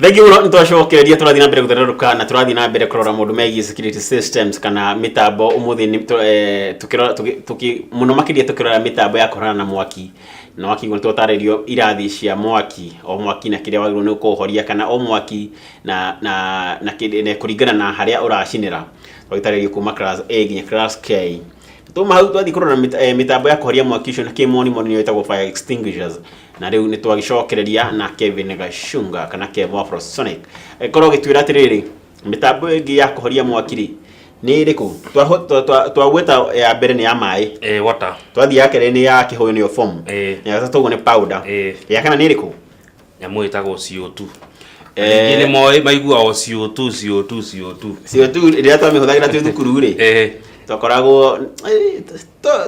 Thengiũ mũno, nĩ twacokereria, tũrathiĩ na mbere gũthererũka na tũrathiĩ na mbere kũrora maũndũ megiĩ security systems kana mĩtambo. Ũmũthĩ nĩ tukĩrora mũno makĩria tũkĩrora mĩtambo ya kũhũrana na mwaki, na wakĩigua nĩ twatarĩrio irathi cia mwaki, o mwaki na kĩrĩa wagĩrĩirwo nĩ kũũhoria, kana o mwaki na kũringana na harĩa ũracinĩra. Twagĩtarĩrio kuma class A nginya class K. Tuma hau twathiĩ kũrora mĩtambo ya kũhoria mwaki ũcio na kĩmonimoni nĩyo ĩtagwo fire extinguishers. Na rĩu nĩ twagĩcokereria na Kevin Gachunga kana Kev wa Afrosonic. Korwo ũgĩtwĩra atĩrĩrĩ, mĩtambo ĩngĩ ya kũhoria mwaki rĩ nĩ ĩrĩkũ? Twagweta ya mbere nĩ ya maĩ. Water. Twathiĩ ya kerĩ nĩ ya kĩhũyũ, nĩyo foam. Ya gatatũ ũguo nĩ powder. Ya kana nĩ ĩrĩkũ? Nyamũ ĩtagwo CO2. Aingĩ nĩ moĩ, maiguaga o CO2, CO2, CO2. CO2 rĩrĩa twamĩhũthagĩra twĩ thukuru rĩ, twakoragwo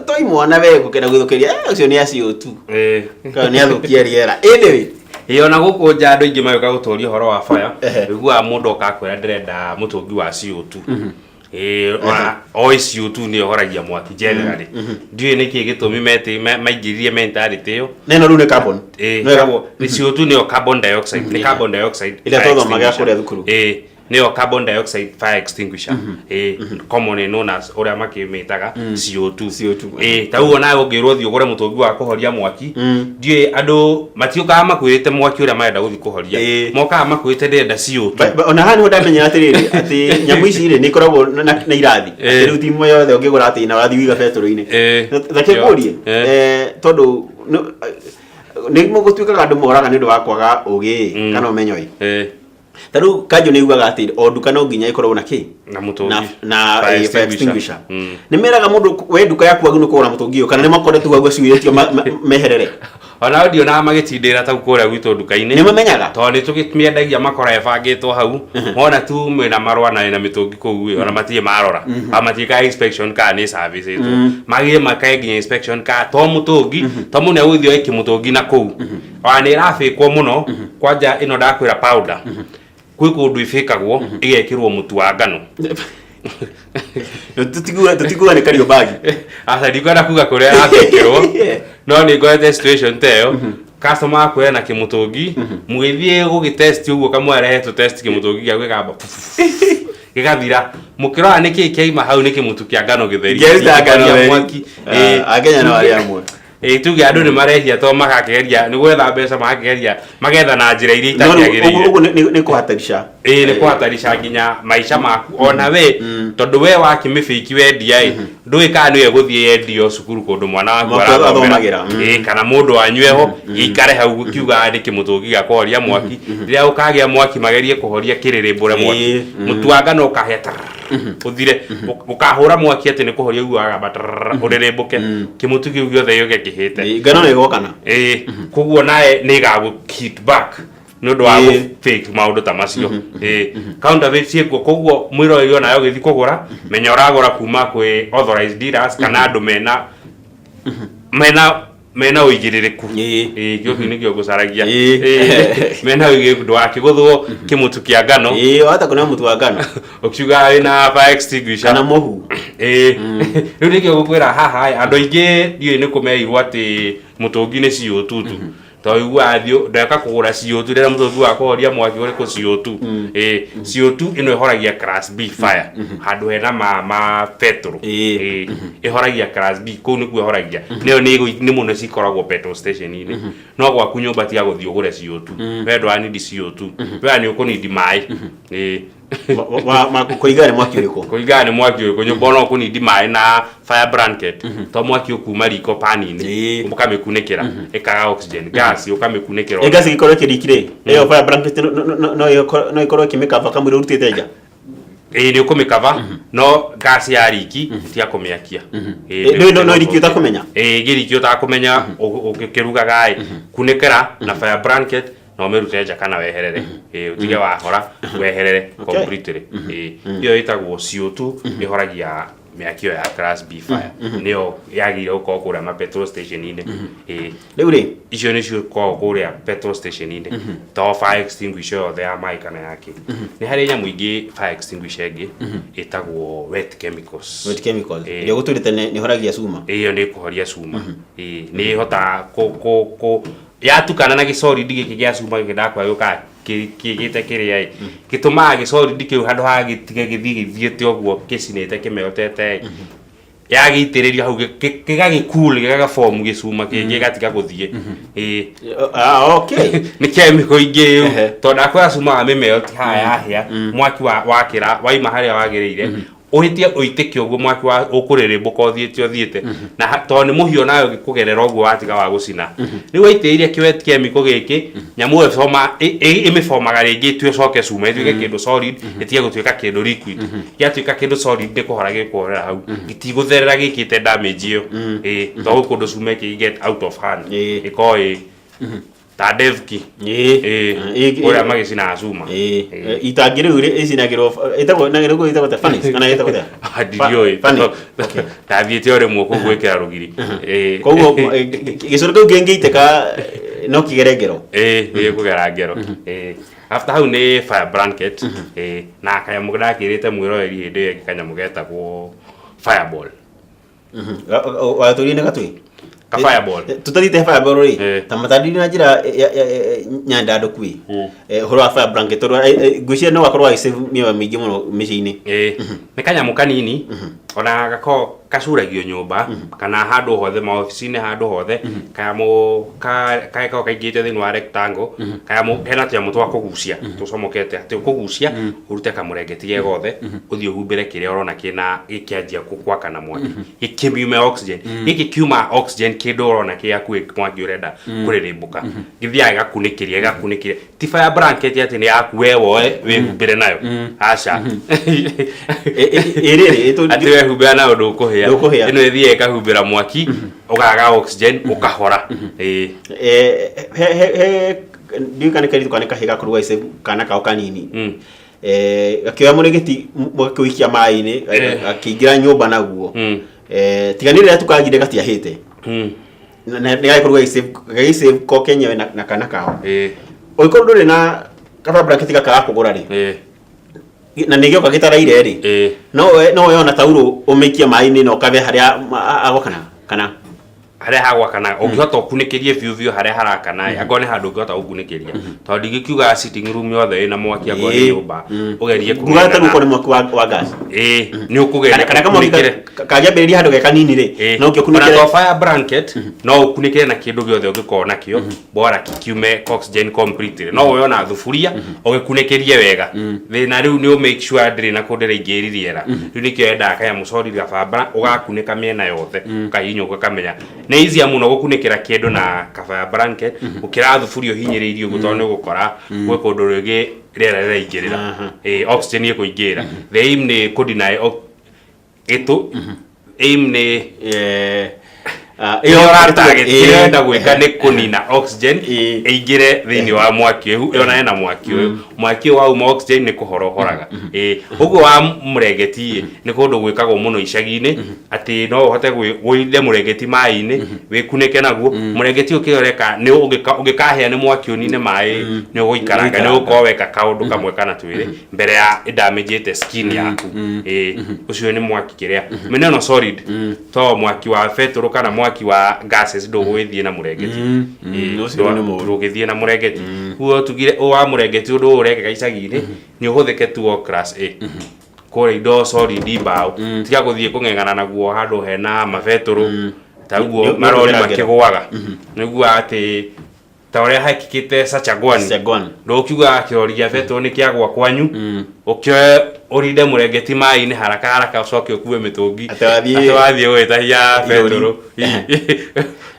to imwana we gũkĩra gũthũkĩria, ũcio nĩ a CO2. Kana nĩ athũkia rĩera. Anyway. Ĩĩ, ona gũkũ nja andũ aingĩ magĩũka gũtũria ũhoro wa fire, ũiguaga mũndũ oka akwĩra, "Ndĩrenda mũtũngi wa CO2." Ĩĩ, ona oĩ CO2 nĩyo ĩhoragia mwaki generally. Ndiũĩ nĩkĩ gĩtũmi maingĩririe mentality ĩyo. Neno rĩu nĩ carbon. Ĩĩ, No nĩ CO2, nĩyo carbon dioxide, nĩ carbon dioxide Ĩrĩa fire twathomaga extinguisher. Kũrĩa thukuru. Ĩĩ, nĩyo carbon dioxide fire extinguisher, ĩĩ, commonly known as ũrĩa makĩmĩtaga CO2. CO2. Ĩĩ, ta ũguo nawe ũngĩrwo thiĩ ũgũre mũtũngi wa kũhoria mwaki, ndiũĩ andũ matiũkaga makuĩte mwaki ũrĩa marenda gũthiĩ kũhoria, mokaga makuĩte, "Ndĩrenda CO2." Ona haha nĩho ndamenyera atĩrĩrĩ, atĩ nyamũ ici rĩ nĩ ikoragwo na irathi. Atĩ rĩu timu yothe ũngĩgũra atĩ na ũrathiĩ ũiga betũrũ-inĩ. Reke ngũrie, tondũ nĩ gũtuĩkaga andũ moraga nĩ ũndũ wa kwaga ũgĩ kana ũmenyo ĩ. Ta rĩu kanjũ nĩ yugaga atĩ o nduka no nginya ĩkorwo na kĩ? Na mũtũngi. Na Fire fire extinguisher. extinguisher. Nĩ meraga mũndũ we nduka yaku wagĩrĩirwo kũgũra mũtũngi ũyũ, kana nĩ makoretwo hau acuĩrĩtio meherere? Ona ndionaga magĩtindĩra tau kũrĩa gwitũ nduka-inĩ. Nĩ mamenyaga? Tondũ nĩ tũkĩmĩendagia, makora ĩbangĩtwo hau, mona tu mwĩna marũa na ĩna mĩtũngi kũu ĩ, ona matirĩ marora, mm matiĩkaga inspection kana nĩ servicĩtwo. Magire makae nginya inspection kana to mũtũngi, to mũndũ nĩegũthiĩ oe kĩmũtũngi na kũu, ona nĩ ĩrabĩkwo mũno. Kwanja ĩno ndakwĩra powder, kwĩ kũndũ ĩbĩkagwo ĩgekĩrwo mũtu wa ngano. Tũtiguga nĩ Kariobangi. Aca, ndikwenda kuga kũrĩa ĩrabĩkĩrwo, no nĩ ngorete situation ta ĩyo, customer akwĩra na kĩmũtũngi, mũgĩthiĩ gũgĩtest ũguo, kamwe arehe tũtest kĩmũtũngi gĩa gwĩkamba gĩgathira, mũkĩrora nĩkĩ kĩaima hau, nĩ kĩmũtu kĩa ngano gĩtheri. Kĩaruta ngano Kĩhoria theri. mwaki. Ah, Ĩĩ. Akenya no arĩa amwe. Ĩĩ, tuge andũ nĩ marehia to magakĩgeria nĩ gwetha mbeca, magakĩgeria magetha na njĩra iria No rĩu ũguo itakĩagĩrĩire. Ũguo nĩ kũhatarisha. Ĩĩ, nĩ kũhatarisha nginya maica maku ona we, tondũ we wakĩmĩbĩki wendia ĩ, ndũĩ kana nĩwe ĩgũthiĩ yendio cukuru kũndũ mwana waku Mwaku arathomera. athomagĩra. Ĩĩ, kana mũndũ wanyu eho gĩikare hau gũkiuga nĩ kĩmũtũngi gĩa kũhoria mwaki, rĩrĩa ũkagĩa mwaki magerie kũhoria kĩrĩrĩmbũre mwaki. Mũtu wa ngano ũkahĩa tarrrr, ũthire. Ũkahũra mwaki atĩ nĩ kũhoria ũiguaga tarrrr, ũrĩrĩmbũke, kĩmũtu kĩu gĩothe gĩũke kĩhĩte. Ĩĩ, ngano nĩ ĩgwakana. Ĩĩ, koguo nawe nĩ ĩgagũ hit back nĩ ũndũ wa gũ fake maũndũ ta macio. Ĩĩ, counterfeit ciĩkuo, koguo mwĩroreri onawe ũgĩthiĩ kũgũra, menya ũragũra kuma kwĩ authorized dealers kana andũ mena ũigĩrĩrĩku. Ĩĩ, kĩo kĩu nĩkĩo ngũcaragia. Ĩĩ, mena ũigĩrĩrĩku, ndũgakĩgũthwo kĩmũtu kĩa ngano. Ĩĩ, wahota kũneo mũtu wa ngano ũkiuga wĩna fire extinguisher kana mũhu. Ĩĩ, rĩu nĩkĩo ngũkwĩra haha ĩ, andũ aingĩ ndiũĩ nĩ kũmerirwo atĩ mũtũngi nĩ CO2 tu, tondũ ũiguaga thiũ ndeka kũgũra CO2 rĩrĩa mũtũngi wa kũhoria mwaki ũrĩkũ CO2. Ĩĩ, CO2 ĩno ĩhoragia class B fire, handũ hena ma petrol. Ĩĩ, ĩhoragia class B, kũu nĩkuo ĩhoragia, nĩyo nĩ mũno cikoragwo petrol station-inĩ. No gwaku nyũmba tiga gũthiĩ ũgũre CO2, we ndũranindi CO2, we nĩ ũkũnindi maĩ. Ĩĩ. Kũringana nĩ mwaki ũrĩkũ. Kũringana nĩ mwaki ũrĩkũ, nyũmba no ũkũnindi maĩ na fire blanket, to mwaki ũkuma riko pan-inĩ, ũkamĩkunĩkĩra ĩkaga oxygen gas, ũkamĩkunĩkĩra. Ĩ gas ĩgĩkorwo ĩkĩriki rĩ, ĩyo fire blanket no ĩkorwo ĩkĩmĩkaba kamũira ũrutĩte nja? Ĩĩ, nĩ ũkũmĩkaba, no gas ya riki tiga kũmĩakia. Ĩĩ, No ĩriki ũtakũmenya? Ĩĩ, ĩngĩriki ũtakũmenya ũkĩrugaga ĩ, kunĩkĩra na fire blanket na ũmĩrute nja kana weherere. Ĩĩ, ũtige wahora weherere completely. Ĩĩ, ĩyo ĩtagwo CO2, ĩhoragia mĩaki ĩyo ya class B fire, nĩyo yagĩrĩire gũkorwo kũrĩa ma petrol station-inĩ. Ĩĩ. Rĩu rĩ, Icio nĩcio ikoragwo kũrĩa petrol station-inĩ, to fire extinguisher yothe ya maĩ kana ya kĩ. Nĩ harĩ nyamũ ingĩ, fire extinguisher ĩngĩ ĩtagwo wet chemicals. Wet chemicals. Ĩĩ. Ĩrĩa ũgũtwĩrĩte nĩ ĩhoragia cuma. Ĩyo nĩ ĩkũhoria cuma. Ĩĩ, nĩ ĩhotaga kũ yatukana na gĩcoridi gĩkĩ gĩa cuma gĩkĩ ndakwĩra gĩũkaga. Kĩgĩte kĩrĩa ĩ gĩtũmaga gĩsolid kĩu handũ ha gĩtige gĩthiĩ gĩthiĩte ũguo gĩcinĩte kĩmeltete ĩ, yagĩitĩrĩrio hau gĩgagĩcool, gĩgagaform gĩcuma kĩngĩ, gĩgatiga gũthiĩ, ĩĩ. Ah, okay. Nĩ chemical ingĩ rĩu. Tondũ ndakwĩra cuma wa mĩmelt haha yahĩa, mwaki wakĩra waima harĩa wagĩrĩire, ũhĩtie ũitĩke ũguo, mwaki wa ũkũrĩrĩmbũka ũthiĩte ũthiĩte na tondũ nĩ mũhiũ nawe ũgĩkũgerera ũguo watiga wa gũcina. Rĩu waitĩrĩria kĩwet chemical gĩkĩ, nyamũ ĩyo ĩmĩbomaga rĩngĩ ĩtue ĩcoke cuma, ĩtuĩke kĩndũ solid, ĩtige gũtuĩka kĩndũ liquid. Gĩatuĩka kĩndũ solid, nĩ kũhora gĩkũhorera hau, gĩtigũtherera gĩkĩte damage ĩyo, ĩĩ, tondũ gwĩ kũndũ cuma ĩkĩ get out of hand, ĩkorwo ĩ ta Devki. Ĩĩ, kũrĩa magĩcinaga cuma. Ĩĩ. Itangi rĩu ĩcinagĩrwo, ĩtagwo na gĩthũngũ ĩtagwo ta furnace kana ĩtagwo ta Ndiũĩ. Furnace. Okay. Ndathiĩte o rĩmwe kũu gwĩkĩra rũgiri. Ĩĩ. Koguo gĩcoro kĩu kĩngĩitĩka, no kĩgere ngero. Ĩĩ, nĩ kũgera ngero. Ĩĩ, after hau nĩ fire blanket. Ĩĩ, na kanyamũ ndakĩrĩte mwĩroreri hĩndĩ ĩyo ĩngĩ, kanyamũ getagwo fireball. Watũrie nĩ gatwĩ Ka fireball. Tũtathiĩte fireball rĩ, ta matandiri na njĩra nyandandũku ĩ ũhoro wa fire blanket, tondũ ngwĩciria no gakorwo gagĩsave mĩoyo mĩingĩ mũno mĩciĩ-inĩ. Ĩĩ, nĩ kanyamũ kanini ona gakoragwo gacuragio nyũmba kana handũ hothe, maobici-inĩ, handũ hothe. Kanyamũ kagĩkoragwo kaingĩrĩte thĩinĩ wa rectangle, kanyamũ kena tũnyamũ twa kũgucia tũcomokete, atĩ ũkũgucia ũrute kamũrengeti ge gothe, ũthiĩ ũhumbĩre kĩrĩa ũrona kĩna gĩkĩanjia gwakana mwaki, gĩkĩmiume oxygen. Gĩkĩ kiuma oxygen, kĩndũ ũrona kĩ hakuhĩ mwaki ũrenda kũrĩrĩmbũka, gĩthiaga gĩgakunĩkĩria, gĩgakunĩkĩria. Ti fire blanket atĩ nĩ yaku we woe wĩhumbĩre nayo, aca. Ĩ rĩrĩ Atĩ wehumbĩra nayo ndũkũhĩa. Ndũkũhĩa. Ĩno ĩthiaga ĩkahumbĩra mwaki, ũkaga oxygen, ũkahora, ĩĩ. He ndiũĩ kana nĩ kairĩtu kana nĩ kahĩĩ gakorwo gagĩsave kana kao kanini. Gakĩoya mũrĩngĩti, gakĩũikia maĩ-inĩ, gakĩingĩra nyũmba naguo. Tiga nĩ rĩrĩa tukangire gatiahĩte. Na nĩ gagĩkorwo gagĩsave ko kenyewe na kana kao. Ũngĩkorwo ndũrĩ na kaba blanket gaka ga kũgũra rĩ, na nĩ gĩoka gĩtaraire rĩ, no woe ona taurũ ũmĩikie maĩ-inĩ na ũkabe harĩa agwakana kana Harĩa hagwakana, ũngĩhota ũkunĩkĩrie biũ biũ harĩa harakana ĩ, angorwo nĩ handũ ũngĩhota gũkunĩkĩria, tondũ ndingĩkiuga sitting room yothe ĩna mwaki, angorwo nĩ nyũmba ũgerie Nguga ta rĩu nĩ mwaki wa gas Ĩĩ, nĩ ũkũgeria kana kamwaki ũkunĩkĩre. Kangĩambĩrĩria handũ ge kanini rĩ, no kĩo Ona kunĩkĩre. to fire blanket, no ũkunĩkĩre na kĩndũ gĩothe ũngĩkorwo nakĩo, bora kiume oxygen completely. No woe ona thuburia ũgĩkunĩkĩrie wega. Thĩna rĩu nĩ ũ make sure ndĩrĩ na kũndũ ĩraingĩrĩria rĩera. Rĩu nĩkĩo yendaga kanyamũ solid, gabambara ũgakunĩka mĩena yothe, ũkahihinya ũguo ũkamenya nĩ easier mũno gũkunĩkĩra kĩndũ na ka fire blanket gũkĩra thuburia ũhinyĩrĩirie ũguo, tondũ nĩ ũgũkora gwĩ kũndũ rĩngĩ rĩera rĩraingĩrĩra. Ĩĩ, oxygen ĩkũingĩrĩra. The aim nĩ kũ deny ĩtũ, aim nĩ ĩyo kĩrĩa ũratarget, kĩrĩa ũrenda gwĩka nĩ kũnina oxygen ĩingĩre thĩinĩ wa mwaki ũyũ. Ĩyo ena mwaki ũyũ, mwaki ũyũ wauma oxygen nĩ kũhora ũhoraga. Ĩĩ, ũguo wa mũrengeti ĩ nĩ kũndũ gwĩkagwo mũno icagi-inĩ, atĩ no ũhote wũinde mũrengeti maĩ-inĩ, wĩkunĩke naguo. Mũrengeti ũyũ kĩrĩa ũreka nĩ ũngĩkahĩa nĩ mwaki ũnine maĩ, nĩ ũgũikaranga, nĩ ũgũkorwo weka kaũndũ kamwe kana twĩrĩ mbere ya ĩdamagĩte skin yaku. Ĩĩ, ũcio nĩ mwaki kĩrĩa mĩno ĩno solid, to mwaki wa betũrũ kana mwaki wa gases ndũgũgĩthiĩ na mũrengeti. Ĩĩ, Ũcio nĩ mũũru. Ndũgĩthiĩ na mũrengeti. Koguo tugire ũyũ wa mũrengeti, ũndũ ũyũ ũrekĩka icagi-inĩ nĩ ũhũthĩke tu o class A kũrĩa, indo solid, mbaũ, tiga gũthiĩ kũng'eng'ana naguo handũ hena mabetũrũ ta ũguo, Nĩ marori ũkũgera ngero. makĩgũaga. Nĩguo atĩ ta ũrĩa hekĩkĩte Sachagwani. Sachagwani. Ndũkiuga kĩrori gĩa betũrũ nĩ kĩagwa kwanyu, ũkĩoe ũrinde mũrengeti maĩ-inĩ haraka haraka, ũcoke ũkue mĩtũngi Atĩ wathiĩ- atĩ wathiĩ gwĩtahia Irori. betũrũ,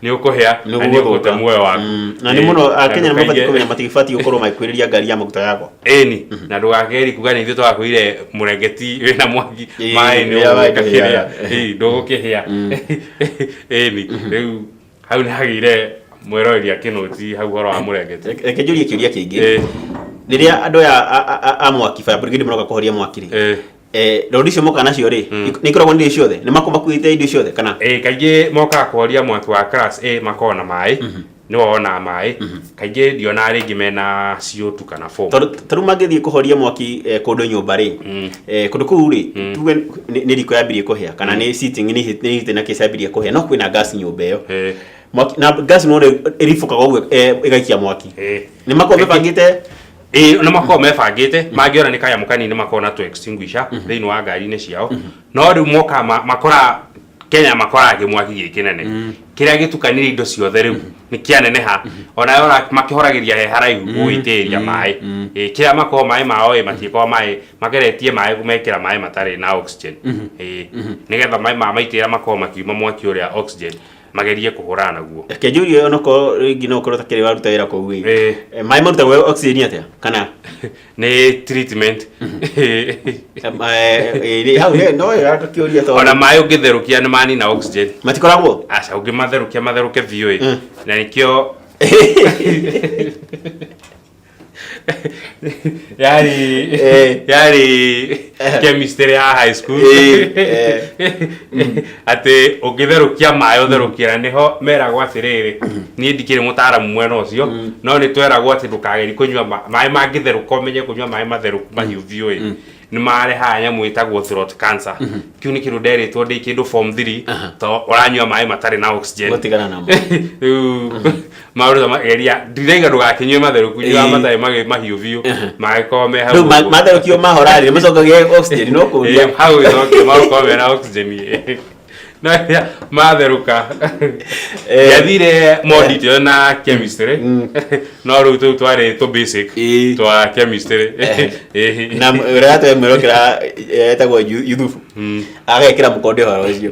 nĩ ũkũhĩa Nĩ na nĩ ũgũte ũgũthũka. muoyo waku. Na nĩ mũno Na Akenya nĩ mabatiĩ kũmenya matigibatiĩ gũkorwo magĩkuĩrĩria ngari ya maguta yakwa. Ĩni, na ndũgakeri kuga nĩ ithuĩ twakwĩire mũrengeti wĩna mwaki maĩ nĩ wĩra ũgũka ndũhĩaga. kĩrĩa. Ĩĩ, ndũgũkĩhĩa. Ĩni, rĩu hau nĩ hagĩire mwĩroreri akĩnũti hau ũhoro wa mũrengeti. Reke njũrie kĩũria kĩngĩ. Rĩrĩa andũ aya a mwaki, fire brigade, maroka kũhoria mwaki rĩ, rori icio moka nacio rĩ, nĩ ikoragwo nĩ indo ciothe, nĩ makoragwo makuĩte indo ciothe kana? Ĩĩ, kaingĩ mokaga kũhoria mwaki wa class A makoragwo na maĩ, nĩwe wonaga maĩ. Kaingĩ ndionaga rĩngĩ mena CO2 kana foam. Tondũ ta rĩu mangĩthiĩ kũhoria mwaki kũndũ nyũmba rĩ, kũndũ kũu rĩ, tuge nĩ riko yambirie kũhĩa kana nĩ sitting, nĩ gĩtĩ na kĩ ciambirie kũhĩa, no kwĩna gas nyũmba ĩyo. Mwaki na gas no ĩribũkaga ũguo, ĩgaikia mwaki. Nĩ makoragwo mebangĩte. Ĩĩ, nĩ makoragwo mebangĩte. Mangĩona nĩ kanyamũ kanini, makoragwo na tũ extinguisher thĩinĩ wa ngari-inĩ ciao. No rĩu mokaga makora Kenya, makoraga kĩmwaki gĩ kĩnene kĩrĩa gĩtukanire indo ciothe, rĩu nĩ kĩaneneha. Ona ora makĩhoragĩria he haraihu gũgĩitĩrĩria maĩ. Ĩĩ, kĩrĩa makoragwo maĩ mao ĩ matiĩkoragwo maĩ mageretie maĩ mekĩra maĩ matarĩ na oxygen. Ĩĩ, nĩgetha maĩ ma maitĩrĩra makorwo makiuma mwaki ũrĩa oxygen magerie kũhũrana naguo. Reke njũrie, onokorwo rĩngĩ no ũkorwo ũtakĩrĩ waruta wĩra kũu ĩ. Ĩĩ. Maĩ marutagwo oxygen atĩa kana? Nĩ treatment. Hau no ĩrakĩũria tondũ Ona maĩ ũngĩtherũkia nĩ manina oxygen. Matikoragwo. Aca, ũngĩmatherũkia matherũke biũ ĩ, na nĩkĩo yarĩ yarĩ chemistry ya high school, atĩ ũngĩtherũkia maĩ ũtherũkie, na nĩho meragwo atĩrĩrĩ, niĩ ndikĩrĩ mũtaaramu mwena ũcio, no nĩ tweragwo atĩ ndũkagerie kũnyua maĩ mangĩtherũka, ũmenye kũnyua maĩ matherũku mahiũ biũ ĩ nĩ marehaga nyamũ ĩtagwo throat cancer. Kĩu nĩ kĩndũ nderĩtwo ndĩ kĩndũ form 3, to ũranyua maĩ matarĩ na oxygen. Gũtigana namo. Rĩu maũndũ ta mageria ndiraiga ndũgakĩnyue matherũku, nyua matarĩ mahiũ biũ, mangĩkorwo me hau Rĩu ũguo. Matherũkio mahora rĩ, macokagia oxygen no kũria. Ĩĩ, hau gĩcokia magũkorwo mena oxygen ĩ. No rĩrĩa matherũka, ndiathire more detail na chemistry, no rĩu tũu twarĩ tũ basic twa chemistry. Ĩĩ. Na ũrĩa atwe mwĩrokera etagwo Yuthufu agekĩra mũkonde ũhoro ũcio.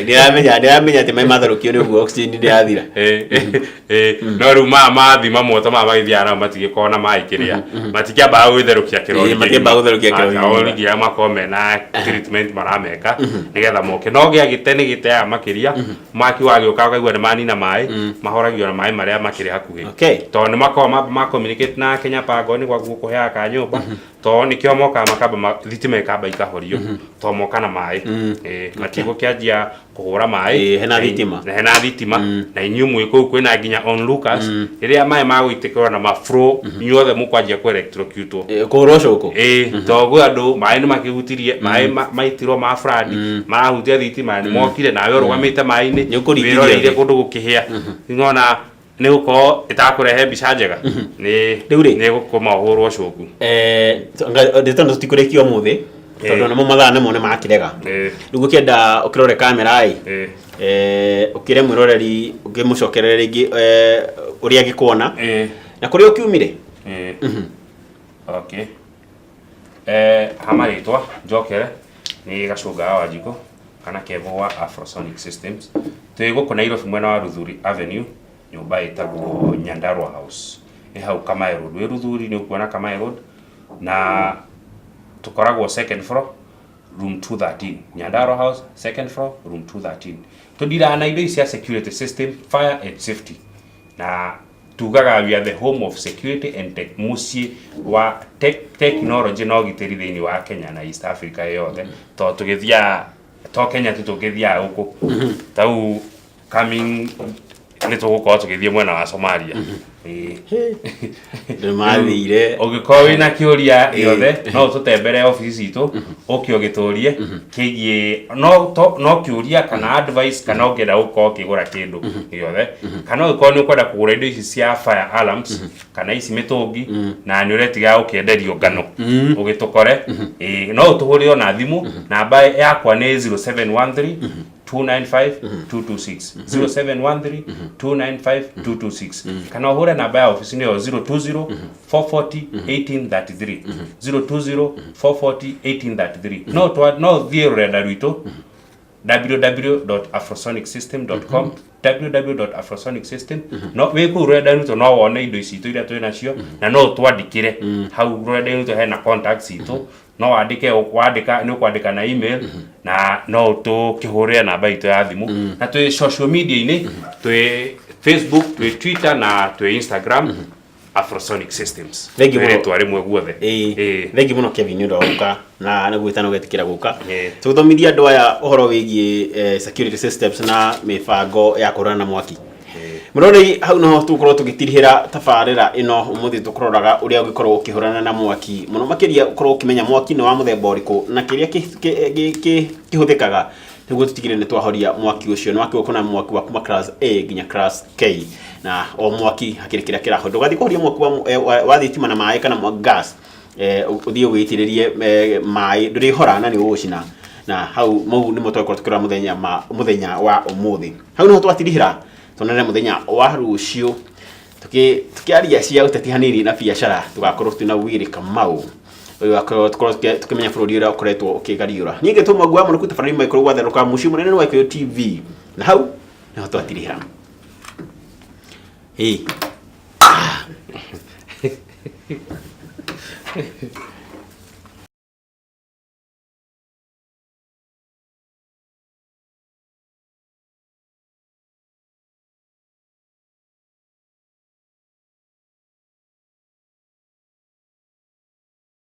Ndiramenya, ndiramenya atĩ maĩ matherũkio nĩ ũguo oxygen ndĩrathira. Ĩĩ, no rĩu maya mathima moto maya magĩthiaga nao matigĩkorwo na maĩ kĩrĩa matikĩambaga gwĩtherũkia kĩrori. Ĩĩ, matiambaga gũtherũkia kĩrori kĩgima. Kĩgima. Nginya makorwo mena treatment marameka nĩgetha moke, no gĩa gĩte nĩ gĩteaga makĩria mwaki wagĩũka ũkaigua nĩ manina maĩ, mahoragio na maĩ marĩa makĩrĩ hakuhĩ, tondũ nĩ makoragwo ma communicate na Kenya Power nĩ gwaku gũkũheaga ka nyũmba, tondũ nĩkĩo mokaga makamba thitima ĩkamba ikahorio, tondũ moka na maĩ. Ĩĩ, matigũkĩanjia kũhũra maĩ. Ĩĩ, hena thitima. Na hena thitima, na inyuĩ mwĩ kũu kwĩna nginya onlookers. Rĩrĩa maĩ magũitĩkĩrwo na maflow, inyuothe mũkwanjia kũ electrocutwo. Kũhũrwo cũkũ. Ĩĩ, tondũ kwĩ andũ maĩ nĩ makĩhutirie maĩ maitirwo ma flood, marahutia thitima nĩ mokire, nawe ũrũgamĩte maĩ-inĩ Nĩ ũkũringithia wĩroreire thĩ. kũndũ gũkĩhĩa, nĩwona nĩ gũkorwo ĩtakũrehe mbica njega nĩ Rĩu rĩ. nĩ gũkũma ũhũrwo cũku. Ndĩtondũ tũtikũrĩkia ũmũthĩ, tondũ namo mathaa namo nĩ makĩrega. Rĩu ngũkĩenda ũkĩrore kamera ĩ, ũkĩre mwĩroreri, ũkĩmũcokerere rĩngĩ ũrĩa angĩkuona na kũrĩa ũkiumire. Ĩĩ. Okay. Ha marĩtwa njokere nĩ Gacũnga wa Wanjikũ kana Kevo wa Afrosonic Systems. Twĩ gũkũ Nairobi, mwena wa Ruthuri Avenue, nyũmba ĩtagwo Nyandarua House. Ĩ hau Kamae Road. Wĩ Ruthuri nĩ ũkuona Kamae Road, na tũkoragwo second floor, room 213. Nyandarua House, second floor, room 213. Tũndiraga na indo ici cia security system, fire and safety. Na tugaga we are the home of security and tech, mũciĩ wa technology na ũgitĩri thĩinĩ wa Kenya na East Africa yothe, tondũ tũgĩthiaga to Kenya tu, tũgĩthiaga gũkũ tau coming nĩ tũgũkorwo tũgĩthiĩ mwena wa Somalia. Ĩĩ. Nĩ mathire. Ũngĩkorwo wĩna kĩũria gĩothe, no ũtũtembere obici citũ, ũke ũgĩtũrie kĩgiĩ no kĩũria kana advice, kana ũngĩenda gũkorwo ũkĩgũra kĩndũ gĩothe, kana ũngĩkorwo nĩ ũkwenda kũgũra indo ici cia fire alarms kana ici mĩtũngi na nĩ ũretiga gũkĩenderio ngano, ũgĩtũkore. Ĩĩ, no ũtũhũrĩre ona thimũ. Namba yakwa nĩ 0713 295 226, 0713 295 226, kana ũhũre namba ya obici, nĩyo 020 440 1833, 020 440 1833. No thiĩ rũrenda rwitũ www.afrosonicsystem.com, www.afrosonicsystem. No wĩ kũu rũrenda rwitũ no wone indo ici itũ iria twĩ nacio, na no ũtwandĩkĩre hau rũrenda-inĩ rwitũ, hena contacts itũ, no wandĩke, wandĩka nĩ ũkwandĩka na email, na no tũkĩhũrĩre namba itũ ya thimũ. Na twĩ social media-inĩ, twĩ Facebook, twĩ Twitter na twĩ Instagram, Afrosonic Systems. Thank you Twĩ mũno. rĩtwa rĩmwe guothe. Ĩĩ, thengi mũno Kevin nĩ ũndũ wa gũka na nĩ gwĩta na ũgetĩkĩra gũka Ĩĩ. tũgĩthomithia andũ aya ũhoro wĩgiĩ security systems na mĩbango ya kũhũrana na mwaki. Mũrorei, hau noho tũgũkorwo tũgĩtirihĩra tabarĩra ĩno ũmũthĩ, tũkũroraga ũrĩa ũngĩkorwo ũkĩhũrana na mwaki, mũno makĩria ũkorwo ũkĩmenya mwaki nĩ wa mũthemba ũrĩkũ na kĩrĩa kĩhũthĩkaga. Nĩguo tũtigĩrĩre nĩ twahoria mwaki ũcio. Nĩ wakĩgwo kuna mwaki wa kuma class A nginya class K, na o mwaki hakĩrĩ kĩrĩa kĩrahoria. Ndũgathiĩ kũhoria mwaki wa thitima na maĩ kana gas, ũthiĩ ũgĩitĩrĩrie maĩ, ndũrĩhora na nĩ ũgũcina. Na hau mau nĩmo twakorwo tũkĩrora mũthenya wa ũmũthĩ. Hau nĩho twatirihĩra, tuonane mũthenya wa rũciũ tũkĩaria cia ũteti hanini na biacara. Tũgakorwo twĩna Willy Kamau ũyũ akorwo tũkorwo tũkĩmenya bũrũri ũrĩa ũkoretwo ũkĩgariũra. Niĩ ngĩtwo Mwangu wa Mũrũku, tabarĩri maikũrũ gwatherũka mũciĩ mũnene wa Gĩkũyũ TV, na hau nĩho twatirihĩra. Ĩĩ.